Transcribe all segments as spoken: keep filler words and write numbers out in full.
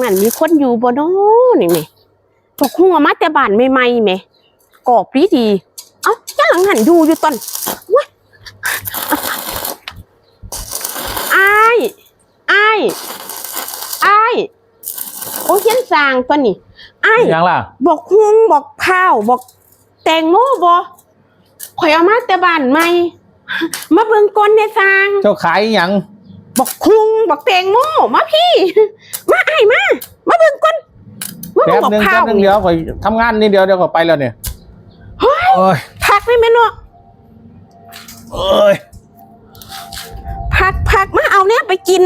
อันมีคนอยู่บ่น้อนี่แหม บักฮุ่งเอามาแต่บ้านใหม่ๆแหม กรอบดีดี เอ้า จักหลังหั้นอยู่อยู่ตอน ว้ย อ้าย อ้าย อ้าย โอ้ เฮียนสร้างตัวนี้ อ้าย หยังล่ะ บักฮุ่ง บักพร้าว บักแตงโมบ่ ข่อยเอามาแต่บ้านใหม่ มาเบิ่งก่อนเด้สร้าง เจ้าขายหยัง บักฮุ่ง บักแตงโม มาพี้ มาอ้ายมา มาเบิ่งก่อน มาเบิ่งบักพร้าว แป๊บหนึ่ง แป๊บหนึ่ง เดี๋ยวข่อยทำงานนี่ เดี๋ยว เดี๋ยวข่อยไปแล้วเนี่ย เฮ้ย โอ้ย พักได้ไหมเนาะ เอ้ย พัก พัก มาเอาเนี่ยไปกิน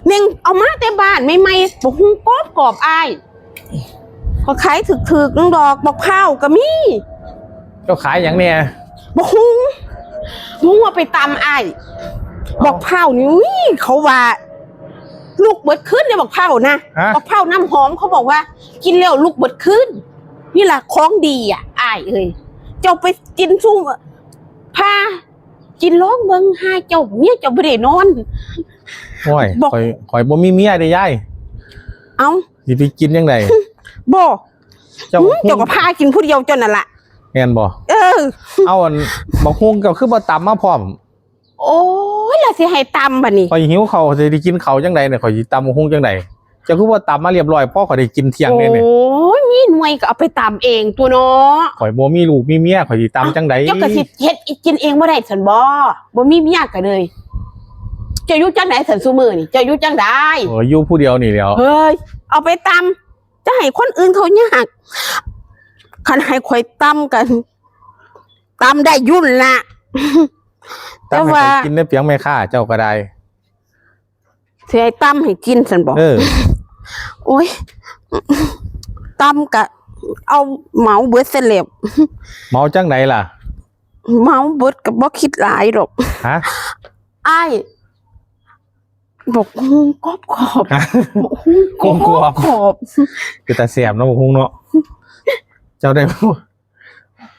แม่งเอามาแต่บ้านใหม่ๆ บักฮุ่งกรอบกรอบอ้าย ข่อยขายถืกๆ นึงดอก บักพร้าวก็มี เจ้าขายหยังเนี่ย บักฮุ่ง ฮุ่งเอาไปตำอ้าย บักพร้าวนี่ อุ้ย เขาว่า ลูกเบิดคืนเนี่ยบักพร้าวนะ ฮะ บักพร้าวน้ำหอม เขาบอกว่า กินแล้วลูกเบิดคืน นี่ล่ะของดีอ่ะ อ้ายเอ้ย เจ้าไปกินซุ่ม พา กินลองเบิ่ง ห้าเจ้าเมียเจ้าบ่ได้นอน โอ้ย บอก ข่อย ข่อยบ่มีเมียเด้ยาย เอ้า สิไปกินจั่งใด บ่ เจ้า หึ เจ้าก็พากินผู้เดียวเจ้านั่นล่ะ แม่นบ่ เออ เอาอัน บักฮุ่งเจ้าคือบ่ตำมาพร้อม โอ้ย แล้วสิให้ตำบัดนี้ ข่อยหิวข้าว สิได้กินข้าวจั่งใดเนี่ย ข่อยสิตำบักฮุ่งจั่งใด เจ้าคือบ่ตำมาเรียบร้อย พอข่อยได้กินเที่ยงเนี่ยเนี่ย โอ้ย มีหน่วยก็เอาไปตำเองตัวเนาะ ข่อยบ่มีลูกมีเมีย ข่อยสิตำจั่งใด เจ้าก็สิเฮ็ดกินเองบ่ได้ซั่นบ่ บ่มีเมียก็เลย เจ้าอยู่จั่งใดซั่นซุมื้อนี่ เจ้าอยู่จั่งใด โอ้ย อยู่ผู้เดียวนี่แหล้ว เฮ้ย เอาไปตำ จะให้คนอื่นเขายาก คันให้ข่อยตำกัน ตำได้อยู่นั่นล่ะ ตำให้ แต่ว่า ข่อยกินได้เปียงแม่ค้า เจ้าก็ได้ สิให้ตำให้กินซั่นบ่ เออ โอ้ย ตำกะเอาเหมาเบิดซะแล้ว เหมาจั่งใดล่ะ เหมาเบิดก็บ่คิดหลายดอก ฮะ อ้าย บักฮุ่งกรอบๆ ฮะ บักฮุ่งกรอบๆ เป็นตาแซ่บเนาะบักฮุ่งเนาะ เจ้าได้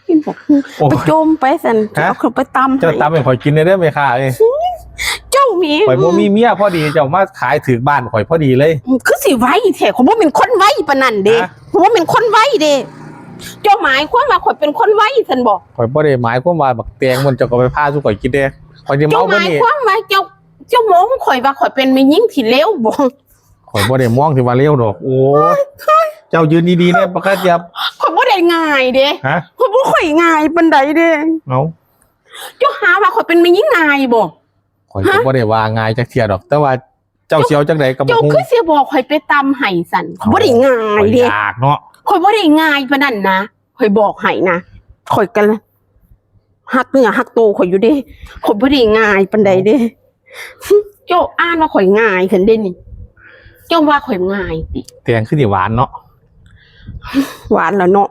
กินบักฮุ่ง โอ้ย ไปโจมไปซั่น ฮะ เอาเข้าไปตำ เจ้า ให้ ตำให้ข่อยกินได้เด้อแม่ค้าเอ้ย เจ้ามี ข่อยบ่มีเมียพอดี เจ้ามาขายถืกบ้านข่อยพอดีเลย คือสิไวแท้ ข่อยบ่เป็นคนไวปานนั้นเด้ ฮะ ข่อยบ่เป็นคนไวเด้ เจ้าหมายความว่าข่อยเป็นคนไวซั่นบ่ ข่อยบ่ได้หมายความว่าบักแตงมันเจ้าก็ไปพาสู่ข่อยกินเด้ ข่อยสิ เจ้า เมาบ่ หมาย นี่ ความว่าเจ้า เจ้ามองข่อยว่าข่อยเป็นแม่หญิงที่เลวบ่ ข่อยบ่ได้มองที่ว่าเลวดอก โอ้ย เจ้ายืนดีๆเนี่ย ปกติ ข่อยบ่ได้ง่ายเด้ ฮะ ข่อยบ่ค่อยง่ายปานใดเด้ เอ้า เจ้าหาว่าข่อยเป็นแม่หญิงง่ายบ่ ข่อยก็ ฮะ บ่ได้ว่าง่ายจักเทื่อดอก แต่ว่าเจ้าสิเอาจั่งใดกับบักฮุ่ง เจ้าคือสิบอกข่อยไปตำให้ซั่น ข่อยบ่ได้ง่ายเด้ ข่อยอยากเนาะ ข่อยบ่ได้ง่ายปานนั้นนะ ข่อยบอกให้นะ ข่อยก็ฮักเนื้อฮักตัวข่อยอยู่เด้ ข่อยบ่ได้ง่ายปานใดเด้ เจ้าอ่านว่าข่อยง่ายซั่นเด้นี่ เจ้าว่าข่อยง่ายติ แตงคือสิหวานเนาะ หวานแล้วเนาะ